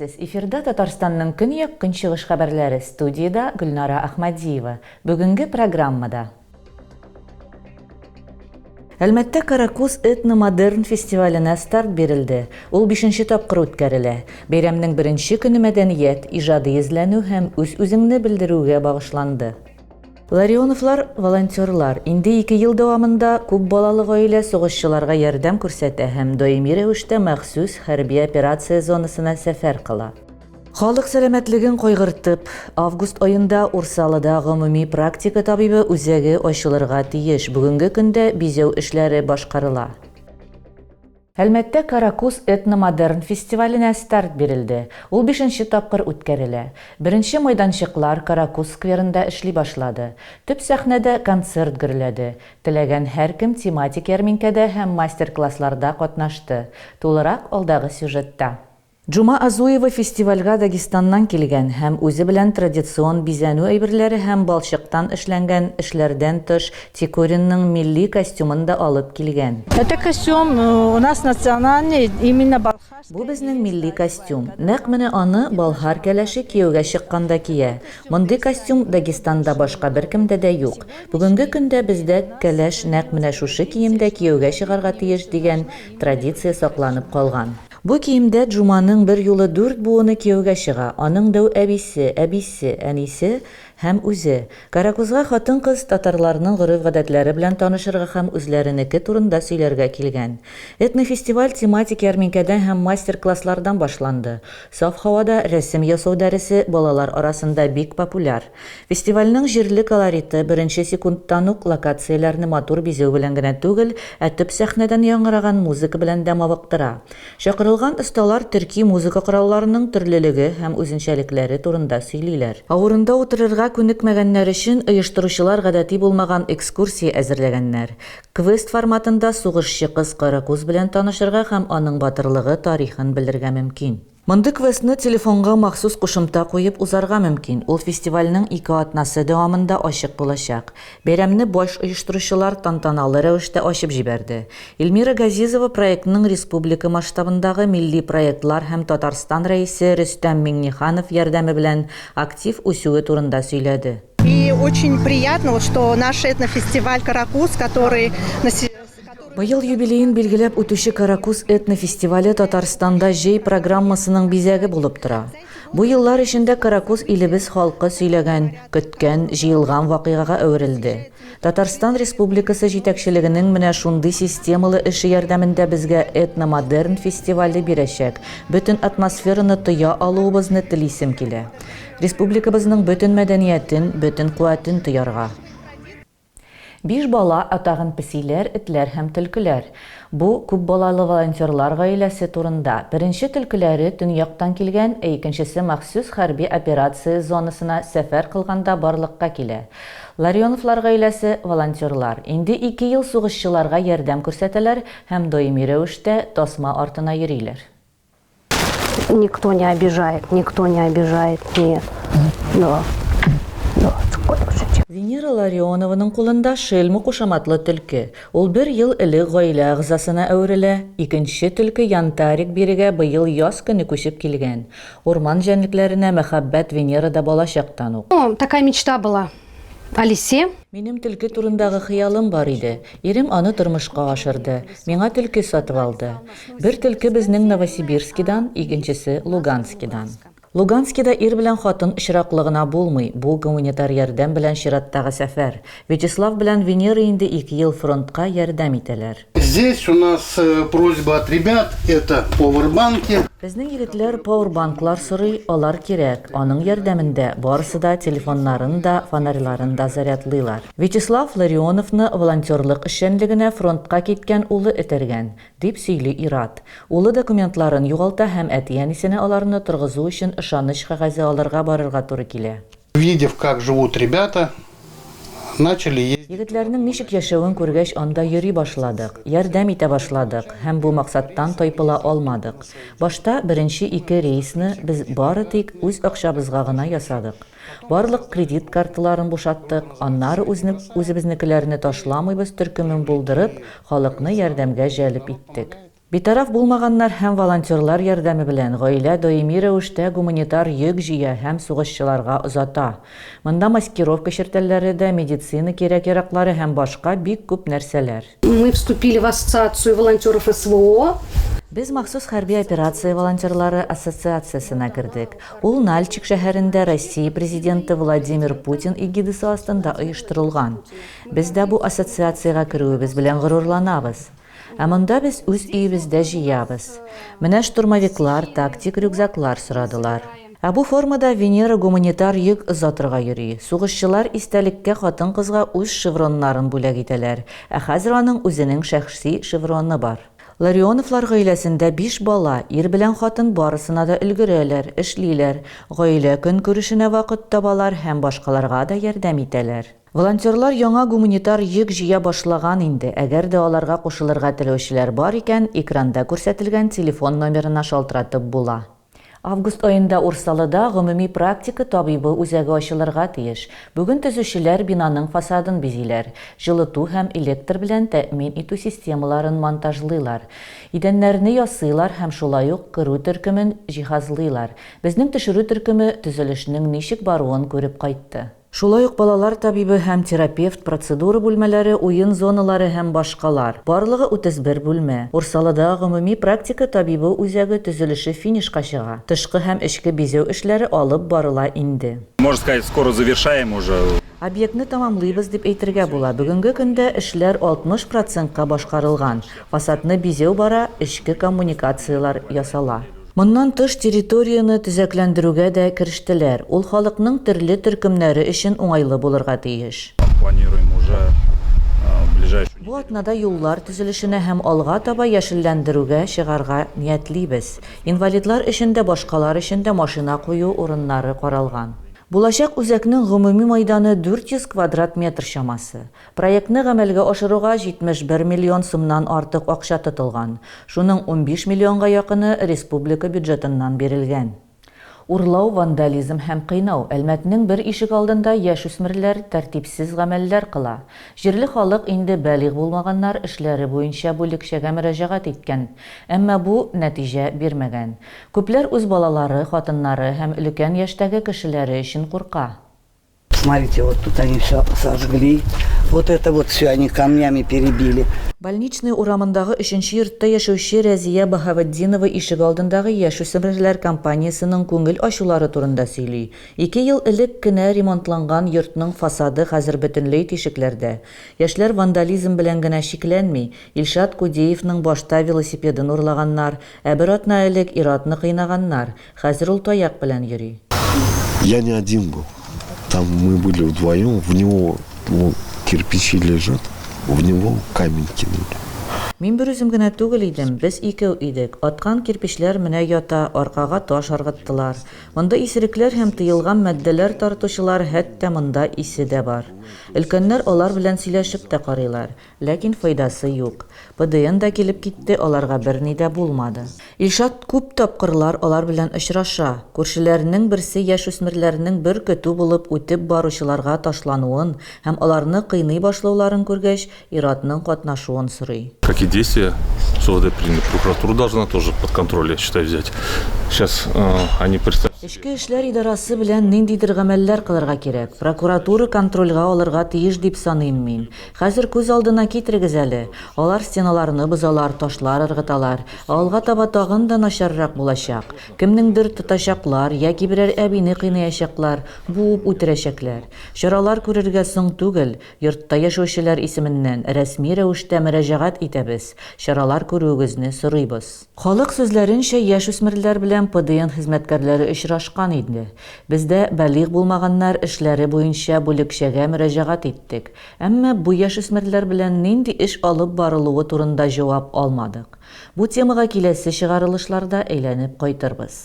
Исәнмесез! Эфирда Татарстанның көньяк-көнчыгыш хәбәрләре, студиядә Гөлнара Ахмадиева. Бүгенге программада. Әлмәттә Каракуз этно-модерн фестиваленә старт бирелде. Ул бишенче тапкыр үткәрелә. Бәйрәмнең беренче көне мәдәният, иҗади эзләнү һәм үз-үзеңне белдерүгә багышланды. Ларионовлар, волонтерлар. Инде ике ел дәвамында күп балалы гаилә сугышчыларга ярдәм күрсәтә һәм даими рәвештә махсус хәрби операция зонасына сәфәр кыла. Халык сәламәтлеген кайгыртып, август аенда Урсалыда гомуми практика табибы үзәге ачылырга тиеш. Бүгенге көндә бизәү эшләре башкарыла. Әлмәттә Каракуз этно-модерн фестиваленә старт бирелде. Ул бишенче тапкыр үткәрелә. Беренче майданчыклар Каракуз скверында эшли башлады. Төп сәхнәдә концерт гөрләде. Теләгән һәркем тематик ярминкәдә һәм мастер-классларда катнашты. Тулырак алдагы сюжетта. Джума Азуева фестивальгә Дагестаннан килгән һәм үзе белән традицион бизәнү әйберләре һәм балчыктан эшләнгән эшләрдән тыш Тикоринның милли костюмын да алып килгән. Это костюм у нас национальный, именно балхашский. Бу безнең милли костюм. Нәкъ менә аны балхар кәләше кияүгә чыкканда кия. Мондый костюм Дагестанда башка беркемдә дә юк. Бүгенге көндә бездә кәләш нәкъ менә шушы киемдә кияүгә чыгарга тиеш дигән традиция сакланып калган. Бу киемдә Джуманың берьюлы дүрт буыны кияүгә чыга, аның дәү әбисе, әбисе, әнисе һәм үзе. Каракузга хатын-кыз татарларның гореф-гадәтләре белән танышырга һәм үзләренеке турында сөйләргә килгән. Этнофестиваль тематик ярминкәдән һәм мастер-класслардан башланды. Саф һавада рәсем ясау дәресе балалар арасында бик популяр. Фестивальнең җирле колориты беренче секундтан ук локацияләрне матур бизәү белән генә түгел, ә төп сәхнәдән яңгыраган музыка белән дә мавыктыра. Чакырылган осталар төрки музыка коралларының төрлелеге һәм үзенчәлекләре турында сөйлиләр. Ә урында утырырга күнекмәгәннәр өчен оештыручылар гадәти булмаган экскурсия әзерләгәннәр. Квест форматында сугышчы кыз Каракуз белән танышырга һәм аның батырлыгы тарихын белергә мөмкин. Мондый квестны телефонга махсус кушымта куеп узарга мөмкин, ул фестивальнең ике атнасы дәвамында ачык булачак. Бәйрәмне баш оештыручылар тантаналы рәвештә ачып җибәрде. Эльмира Газизова проектның республика масштабындагы милли проектлар һәм Татарстан Рәисе Рөстәм Миңнеханов ярдәме белән актив үсүе турында сөйләде. И очень приятно, вот, что наш этнофестиваль Каракуз, который Быел юбилеен билгеләп үтүче Каракуз этнофестивале Татарстанда җәй программасының бизәге булып тора. Бу еллар эчендә Каракуз илебез халкы сөйләгән, көткән, җыелган вакыйгага әверелде. Татарстан Республикасы җитәкчелегенең менә шундый системалы эше ярдәмендә безгә этномодерн фестивале бирәчәк бөтен атмосфераны тоя алуыбызны телисем килә. Республикабызның бөтен мәдәниятен, бөтен куәтен тоярга. Биш бала, ә тагын песиләр, этләр һәм төлкеләр. Бу, күп балалы волонтерлар гаиләсе турында. Беренче төлкеләре төньяктан килгән, ә икенчесе махсус хәрби операция зонасына сәфәр кылганда барлыкка килә. Ларионовлар гаиләсе, волонтерлар. Инде ике ел сугышчыларга ярдәм күрсәтәләр һәм даими рәвештә тасма артына йөриләр. Никто не обижает, никто не обижает, нет. Да. Да, Венера Ларионованың кулында Шельма кушаматлы төлке. Ул бер ел элек гаилә әгъзасына әверелә. Икенче төлке Янтарик бирегә быел яз көне күчеп килгән. Урман җәнлекләренә мәхәббәт Венерада балачактан ук. Ну, такая мечта была о лисе. Минем төлке турындагы хыялым бар иде. Ирем аны тормышка ашырды. Миңа төлке сатып алды. Бер төлке безнең Новосибирскидан, икенчесе, Луганскидан. Луганскида ир белән хатын очраклы гына булмый, бу, гуманитар ярдәм белән чираттагы сәфәр. Вячеслав белән Венера инде ике ел фронтка ярдәм итәләр. Здесь у нас просьба от ребят, это повербанки. Безнең егетләр пауэрбанклар сорый, алар кирәк, аның ярдәмендә барысы да телефоннарын да, фонарьларын да зарядлыйлар. Вячеслав Ларионовны волонтерлык эшчәнлегенә фронтка киткән улы этәргән, дип сөйли ир-ат. Улы документларын югалта һәм әти-әнисенә аларны торгызу өчен ышаныч кәгазе алырга барырга туры килә. Увидев, как живут ребята, начали ездить. Егетләрнең ничек яшәвен күргәч, анда йөри башладык, ярдәм итә башладык һәм бу максаттан тайпыла алмадык. Башта беренче ике рейсны без бары тик үз акчабызга гына ясадык. Барлык кредит карталарын бушаттык, аннары үзне үзебезнекеләрне ташламыйбыз төркемен булдырып, халыкны ярдәмгә җәлеп иттек. Битараф булмаганнар һәм волонтерлар ярдәме белән гаилә даими рәвештә гуманитар йөк җыя һәм сугышчыларга озата. Монда маскировка чертәлләре дә, медицина кирәк-яраклары һәм башка бик күп нәрсәләр. Мы вступили в Ассоциацию волонтеров СВО. Без махсус хәрби операция волонтерлары ассоциациясенә кердек. Ул Нальчик шәһәрендә Россия Президенты Владимир Путин эгидасы астында оештырылган. Без дә бу ассоциациягә керүебез белән горурланабыз. Ә монда без үз өебездә җыябыз. Менә штурмовиклар, тактик рюкзаклар сорадылар. Ә бу формада Венера гуманитар йөк озатырга йөри. Сугышчылар истәлеккә хатын-кызга үз шевроннарын бүләк итәләр, ә хәзер аның үзенең шәхси шевроны бар. Ларионовлар гаиләсендә биш бала, ир белән хатын барысына да өлгерәләр, эшлиләр, гаилә көнкүрешенә вакыт табалар һәм башкаларга да ярдәм итәләр. Волонтерлар яңа гуманитар йөк җыя башлаган инде, әгәр дә аларга кушылырга теләүчеләр бар икән, экранда күрсәтелгән телефон номерына шалтыратып була. Август аенда Урсалыда гомуми практика табибы үзәге ачылырга тиеш. Бүген төзүчеләр бинаның фасадын бизиләр, җылыту һәм электр белән тәэмин итү системаларын монтажлыйлар, идәннәрне ясыйлар һәм шулай ук керү төркемен җиһазлыйлар. Безнең төшерү төркеме төзелешнең ничек баруын күреп кайтты. Шулай ук балалар табибы һәм терапевт, процедура бүлмәләре, уен зоналары һәм башкалар. Барлыгы 31 бүлмә. Урсалыда гомуми практика табибы үзәге төзелеше финишка чыга. Тышкы һәм эчке бизәү эшләре алып барыла инде. Можно сказать, скоро завершаем уже. Объектны тәмамлыйбыз дип әйтергә була. Бүгенге көндә эшләр 60 процентка башкарылган. Фасадны бизәү бара, эчке коммуникацияләр ясала. Моннан тыш, территорияне төзекләндерүгә дә керештеләр. Ул халыкның төрле төркемнәре өчен уңайлы булырга тиеш. Планируем уже в ближайшую Бу атнада юллар төзелешенә һәм алга таба яшелләндерүгә чыгарга ниятлибез. Инвалидлар өчен дә, башкалар өчен дә машина кую урыннары каралган. Булачак үзәкнең гомуми майданы 400 квадрат метр чамасы. Проектны гамәлгә ашыруга 71 миллион сумнан артык акча тотылган, шуның 15 миллионга якыны республика бюджетыннан бирелгән. Урлау, вандализм һәм кыйнау, Әлмәтнең бер ишегалдында яшүсмерләр тәртипсез гамәлләр кыла. Җирле халык инде балигъ булмаганнар эшләре буенча бүлекчәгә мөрәҗәгать иткән, әмма бу нәтиҗә бирмәгән. Күпләр үз балалары, хатыннары һәм өлкән яшьтәге кешеләре өчен курка. Смотрите, вот тут они все сожгли. Вот это вот все они камнями перебили. Больничный урамындагы өченче йортта яшәүче Рәзия Баһаветдинова ишегалдындагы яшүсмерләр компаниясенең күңел ачулары турында сөйли. Ике ел элек кенә ремонтланган йортның фасады хәзер бөтенләй тишекләрдә. Яшьләр вандализм белән генә чикләнми. Илшат Кудеевның башта велосипедын урлаганнар, ә бер атна элек ир-атны кыйнаганнар. Хәзер ул таяк белән йөри. Я не один был. Там мы были вдвоем, в него ну, кирпичи лежат, в него камень кинули. Мин берүзем генә түгел идем, без икәү идек. Аткан кирпечләр менә ята, аркага таш ыргыттылар. Монда исерекләр һәм тыелган матдәләр тартучылар, хәтта монда исе дә бар. Өлкәннәр алар белән сөйләшеп тә карыйлар. Ләкин файдасы юк. ПДН да килеп китте, аларга берни дә булмады. Илшат күп тапкырлар алар белән очраша. Күршеләренең берсе яшүсмерләрнең бер көтү булып үтеп баручыларга ташлануын һәм аларны кыйный башлауларын күргәч, ир-атның катнашуын сорый. Какие действия СОВД примет? Прокуратура должна тоже под контроль, я считаю, взять. Сейчас они представь. Эчке эшләр идарасы белән ниндидер гамәлләр кылырга кирәк. Прокуратура контрольгә алырга тиеш дип саныйм мин. Хәзер күз алдына китерегез әле, алар стеналарны бозалар, ташлар ыргыталар. Ә алга таба тагын да начаррак булачак. Кемнеңдер тотачаклар яки берәр әбине кыйнаячаклар, буып үтерәчәкләр. Чаралар күрергә соң түгел, йортта яшәүчеләр исеменнән рәсми рәвештә мөрәҗәгать итәбез, чаралар күрүегезне сорыйбыз. Халык сүзләренчә, яшүсмерләр белән ПДН хезмәткәрләре очрашкан иде. Без дә балигъ булмаганнар эшләре буенча бүлекчәгә мөрәҗәгать иттек. Әмма бу яшүсмерләр белән нинди эш алып барылуы турында җавап алмадык. Бу темага киләсе чыгарылышларда әйләнеп кайтырбыз.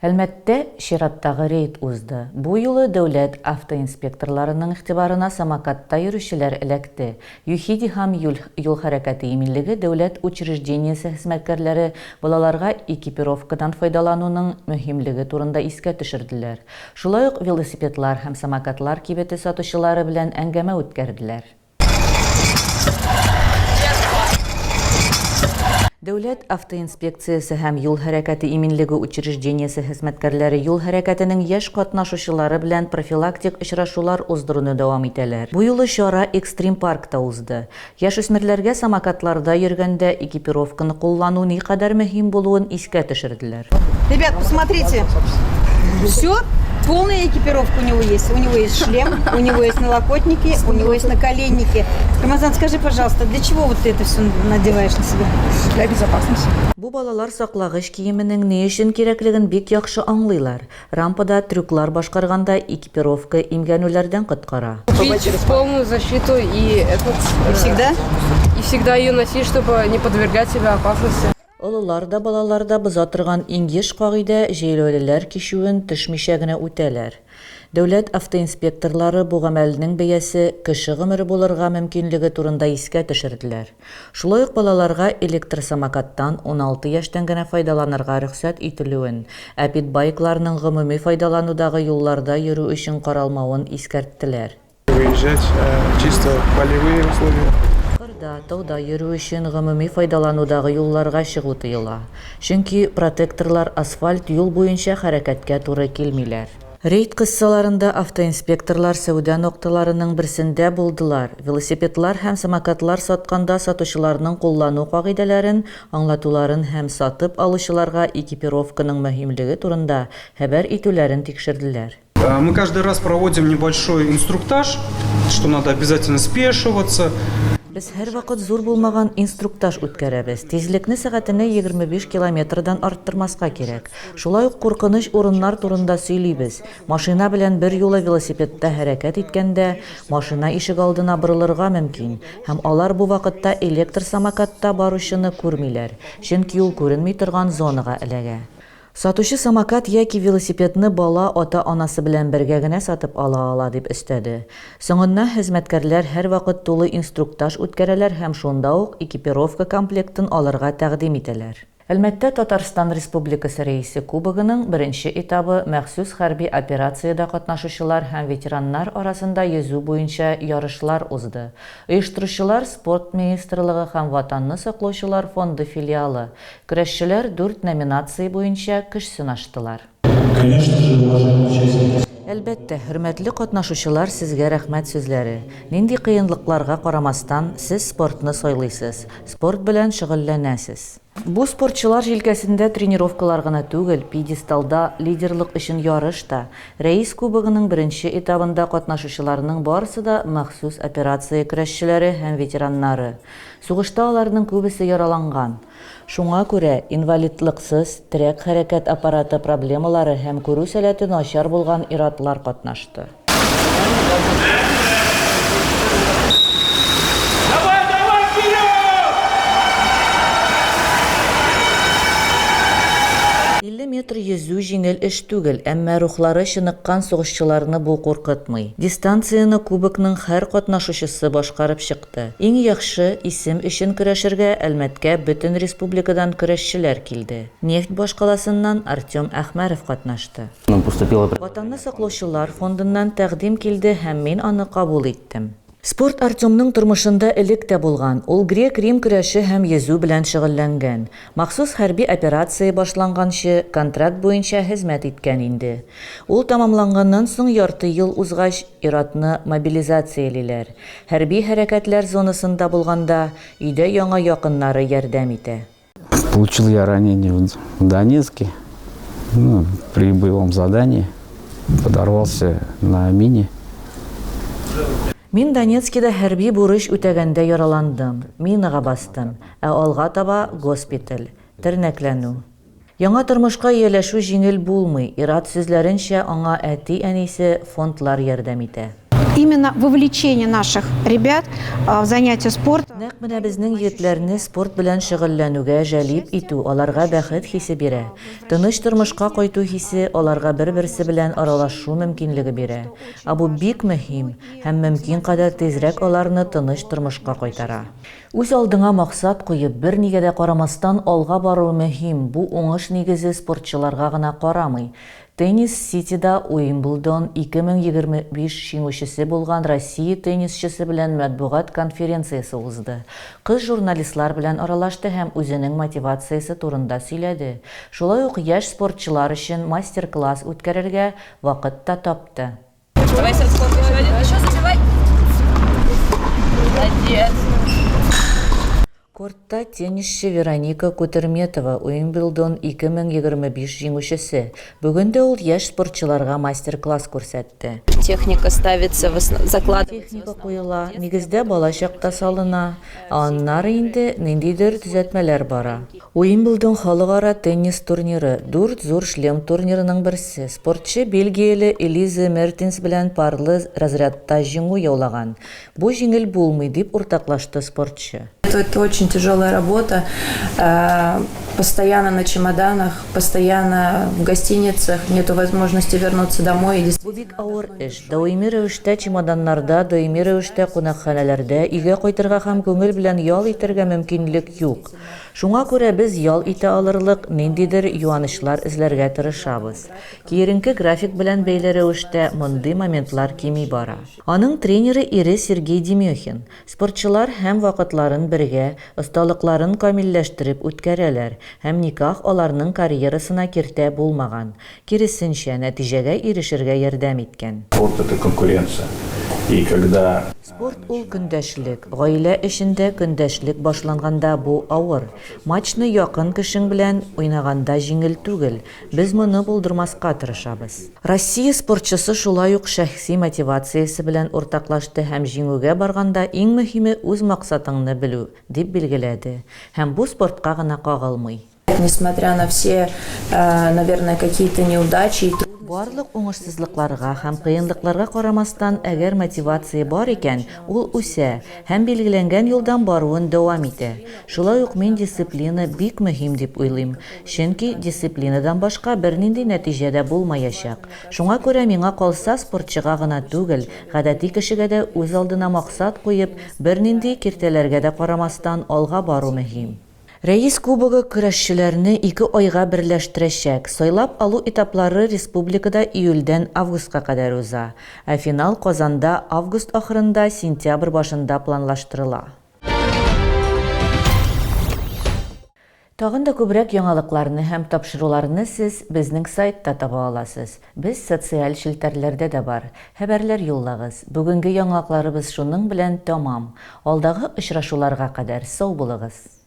Әлмәттә чираттагы рейд узды. Бу юлы дәүләт автоинспекторларының игътибарына самокатта йөрүчеләр эләкте. ЮХИДИ һәм Юл хәрәкәте иминлеге дәүләт учреждениесе хезмәткәрләре балаларга экипировкадан файдалануның мөһимлеге турында искә төшерделәр. Шулай ук велосипедлар һәм самокатлар кибете сатучылары белән әңгәмә үткәрделәр. Дәүләт автоинспекциясе һәм юл хәрәкәте иминлеге учреждениесе хезмәткәрләре юл хәрәкәтенең яшь катнашучылары белән профилактик очрашулар уздыруны дәвам итәләр. Бу юлы чара экстрим-паркта узды. Яшүсмерләргә самокатларда йөргәндә экипировканы куллану никадәр мөһим булуын искә төшерделәр. Ребят, посмотрите, все, полная экипировка у него есть. У него есть шлем, у него есть налокотники, у него есть наколенники. Рамазан, скажи, пожалуйста, для чего вот ты это все надеваешь на себя? Для безопасности. Бу балалар саклагыч киеменең ни өчен кирәклеген бик яхшы аңлыйлар. Рампада трюклар башкарганда экипировка имгәнүләрдән коткара. Купить полную защиту и этот... И всегда? И всегда ее носить, чтобы не подвергать себя опасности. Олылар да, балалар да боза торган иң еш кагыйдә, җәйләүлеләр кичүен төшмичә генә үтәләр. Дәүләт автоинспекторлары бу гамәлнең бәясе кеше гомере булырга мөмкинлеге турында искә төшерделәр. Шулай ук балаларга электросамокаттан 16 яшьтән генә файдаланырга рөхсәт ителүен, ә питбайкларның гомуми файдаланудагы юлларда йөрү өчен каралмавын искәрттеләр. Выезжать чисто полевые условия. Кырда, тауда йөрү өчен гомуми файдаланудагы юлларга чыгу тыела, чөнки протекторлар асфальт юл буенча хәрәкәткә туры килмиләр. Рейд кыссаларында автоинспекторлар сәүдә нокталарының берсендә булдылар, велосипедлар һәм самокатлар сатканда сатучыларның куллану кагыйдәләрен аңлатуларын һәм сатып алучыларга экипировканың мөһимлеге турында хәбәр итүләрен тикшерделәр. Мы каждый раз проводим небольшой инструктаж, что надо обязательно спешиваться. Без һәрвакыт зур булмаган инструктаж үткәрәбез. Тизлекне сәгатенә 25 километрдан арттырмаска кирәк. Шулай ук куркыныч урыннар турында сөйлибез. Машина белән берьюлы велосипедта хәрәкәт иткәндә, машина ишегалдына борылырга мөмкин һәм алар бу вакытта электр самокатта баручыны күрмиләр, чөнки ул күренми торган зонага эләгә. Сатучы самокат яки велосипедны бала ата-анасы белән бергә генә сатып ала ала, дип өстәде. Соңыннан хезмәткәрләр һәрвакыт тулы инструктаж үткәрәләр һәм шунда ук экипировка комплектын алырга тәкъдим итәләр. Әлмәттә Татарстан Республикасы Рәисе Кубогының беренче этабы махсус хәрби операциядә катнашучылар һәм ветераннар арасында йөзү буенча ярышлар узды. Оештыручылар, Спорт министрлыгы һәм Ватанны саклаучылар фонды филиалы. Көрәшчеләр дүрт номинация буенча көч сынаштылар. Конечно же, уважаемые участники. Әлбәттә, хөрмәтле катнашучылар, сезгә рәхмәт сүзләре. Нинди кыенлыкларга карамастан, сез спортны сайлыйсыз, спорт белән шөгыльләнәсез. Бу спортчылар җилкәсендә тренировкалар гына түгел, пьедесталда лидерлык өчен ярыш та. Рәис Кубогының беренче этабында катнашучыларның барысы да махсус операция көрәшчеләре һәм ветераннары. Сугышта аларның күбесе яраланган. Шуңа күрә инвалидлыксыз, терәк-хәрәкәт аппараты проблемалары һәм күрү сәләте начар булган ир-атлар катнашты. 50 метр йөзү җиңел эш түгел, әмма рухлары чыныккан сугышчыларны бу куркытмый. Дистанцияне кубокның һәр катнашучысы башкарып чыкты. Иң яхшы исем өчен көрәшергә Әлмәткә бөтен республикадан көрәшчеләр килде. Нефть башкаласыннан Артем Әхмәров катнашты. Ватанны саклаучылар фондыннан тәкъдим килде һәм мин аны кабул иттем. Спорт Артемның тормышында элек тә булган, ул грек-рим көрәше һәм йөзү белән шөгыльләнгән. Махсус хәрби операция башланганчы, контракт буенча хезмәт иткән инде. Ул тәмамланганнан соң ярты ел узгач, ир-атны мобилизациялиләр. Хәрби хәрәкәтләр зонасында булганда, өйдә яңа якыннары ярдәм итә. Получил я ранение в Донецке, ну, при боевом задании. Подорвался на мине. Мин Донецкида хәрби бурыч үтәгәндә яраландым, минага бастым, ә алга таба госпиталь, тернәкләнү. Яңа тормышка ияләшү җиңел булмый, ир-ат сүзләренчә, аңа әти-әнисе, фондлар ярдәм итә. Именно вовлечение наших ребят в занятия спортом. Нәкъ менә безнең егетләрне спорт белән шөгыльләнүгә җәлеп итү аларга бәхет хисе бирә. Тыныч тормышка кайту хисе аларга бер-берсе белән аралашу мөмкинлеге бирә. Ә бу бик мөһим һәм мөмкин кадәр тизрәк аларны тыныч тормышка кайтара. Үз алдыңа максат куеп, бернигә дә карамастан алга бару мөһим, бу уңыш нигезе спортчыларга гына карамый. Теннис-Ситида Уимблдон 2025 җиңүчесе булган Россия теннисчысы белән матбугат конференциясе узды. Кыз журналистлар белән аралашты һәм үзенең мотивациясе турында сөйләде. Шулай ук яшь спортчылар өчен мастер-класс үткәрергә вакыт та тапты. Давай с раскопа еще один. Еще забивай. Молодец. Кортта теннисчы Вероника Кутерметова, Уимблдон 2025 җиңүчесе. Бүген дә ул яшь спортчыларга мастер-класс күрсәтте. Техника ставится, в основ... закладывается. Техника куела, нигездә балачакта салына, ә аннары инде ниндидер төзәтмәләр бара. Уимблдон халыкара теннис турниры, дүрт зур шлем турнирының берсе. Спортчы бельгияле Элизе Мертенс белән парлы разрядта җиңү яулаган. Бу җиңел булмый, дип уртаклашты спортчы. Это очень тяжелая работа, постоянно на чемоданах, постоянно в гостиницах, нету возможности вернуться домой. Бу бик авыр эш. Даими рәвештә чемоданнарда, даими рәвештә кунакханәләрдә, өйгә кайтырга һәм күңел белән ял итәргә мөмкинлек юк. Шуңа күрә без ял итә алырлык ниндидер юанычлар эзләргә тырышабыз. Киеренке график белән бәйле рәвештә мондый моментлар кими бара. Аның тренеры ире Сергей Демехин. Спортчылар һәм вакытларын бергә, осталыкларын камилләштереп үткәрәләр һәм никах аларның карьерасына киртә булмаган, киресенчә, нәтиҗәгә ирешергә ярдәм иткән. Спорт, это конкуренция. И когда. Спорт ул көндәшлек. Гаилә эчендә көндәшлек башланганда бу авыр. Матчны якын кешең белән уйнаганда җиңел түгел. Без моны булдырмаска тырышабыз. Россия спортчысы шулай ук шәхси мотивациясе белән уртаклашты һәм җиңүгә барганда иң мөһиме үз максатыңны белү, дип билгеләде. Һәм бу спортка гына кагылмый. Несмотря на все, наверное, какие-то неудачи и трудности. Барлык уңышсызлыкларга һәм кыенлыкларга карамастан, әгәр мотивация бар икән, ул үсә һәм билгеләнгән юлдан баруын дәвам итә. Шулай ук мин дисциплина бик мөһим дип уйлыйм. Чөнки дисциплинадан башка бернинди нәтиҗә дә булмаячак. Шуңа күрә миңа калса, спортчыга гына түгел, гадәти кешегә дә үз алдына максат куеп, бернинди киртәләргә дә карамастан алга бару мөһим. Рәис Кубогы көрәшчеләрне ике айга берләштерәчәк. Сайлап алу этаплары республикада июльдән августка кадәр уза, ә финал Казанда август ахырында, сентябрь башында планлаштырыла. Тагын да күбрәк яңалыкларны һәм тапшыруларны сез безнең сайтта таба аласыз. Без социаль челтәрләрдә дә бар. Хәбәрләр юллагыз. Бүгенге яңалыкларыбыз шуның белән тәмам. Алдагы очрашуларга кадәр сау булыгыз!